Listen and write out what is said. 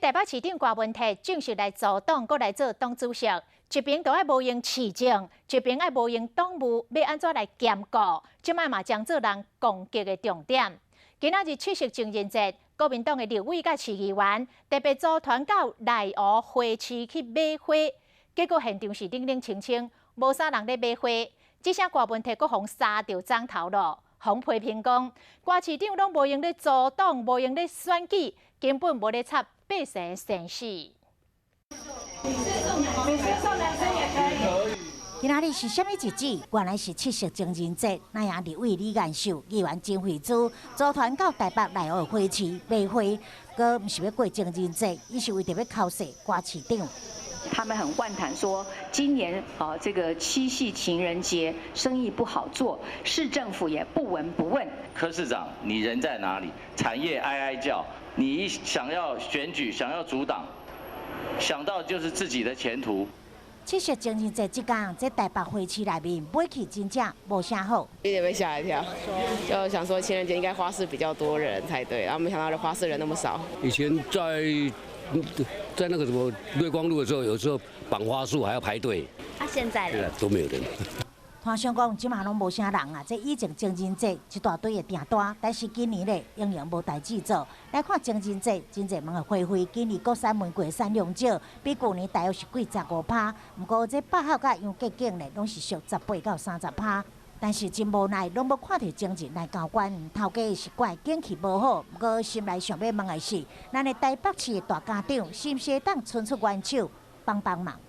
台北市長柯文哲正式來組黨，閣來做黨主席。一邊都愛無閒市政，一邊愛無閒黨務，欲按怎來兼顧？這擺嘛將做人攻擊的重點。今仔日七夕情人節，國民黨的立委佮市議員特別組團到內湖花市去買花，結果現場是冷冷清清，無啥人咧買花。這下柯文哲閣予殺著髒頭囉，予批評講，柯市長攏無閒咧組黨，無閒咧選舉，根本無咧插百姓生死。女生送男生也可以。今仔日是啥物日子？原來是七夕情人節。那樣立委李彥秀、議員曾惠珠組團到台北內湖花市買花，閣毋是欲過情人節，伊是為著欲剾洗柯市長。他們很萬談說，今年啊這個七夕情人節生意不好做，市政府也不聞不問。柯市長，你人在哪裡？產業哀哀叫，你一想要選舉，想要組黨，想到就是自己的前途。七夕情人節這工，這台北花市內面買氣真正無啥好。有點被嚇一跳，就想說情人節應該花市比較多人才對，然後沒想到這花市人那麼少。以前在那個什麼瑞光路的時候，有時候綁花束還要排隊。啊，現在呢？都沒有人。攤商講，這馬攏無啥人啊！這以前情人節一大堆的訂單，但是今年咧仍然無代誌做。來看情人節，真濟門的花費，今年國產玫瑰產量少，比舊年大約是貴15趴。毋過這百合佮洋桔梗咧，攏是俗18到30趴。但是真無奈，攏無看著情人來交關，頭家是怪景氣無好。毋過心內想欲問的是，咱的台北市的大家長，是毋是會當伸出援手幫幫忙？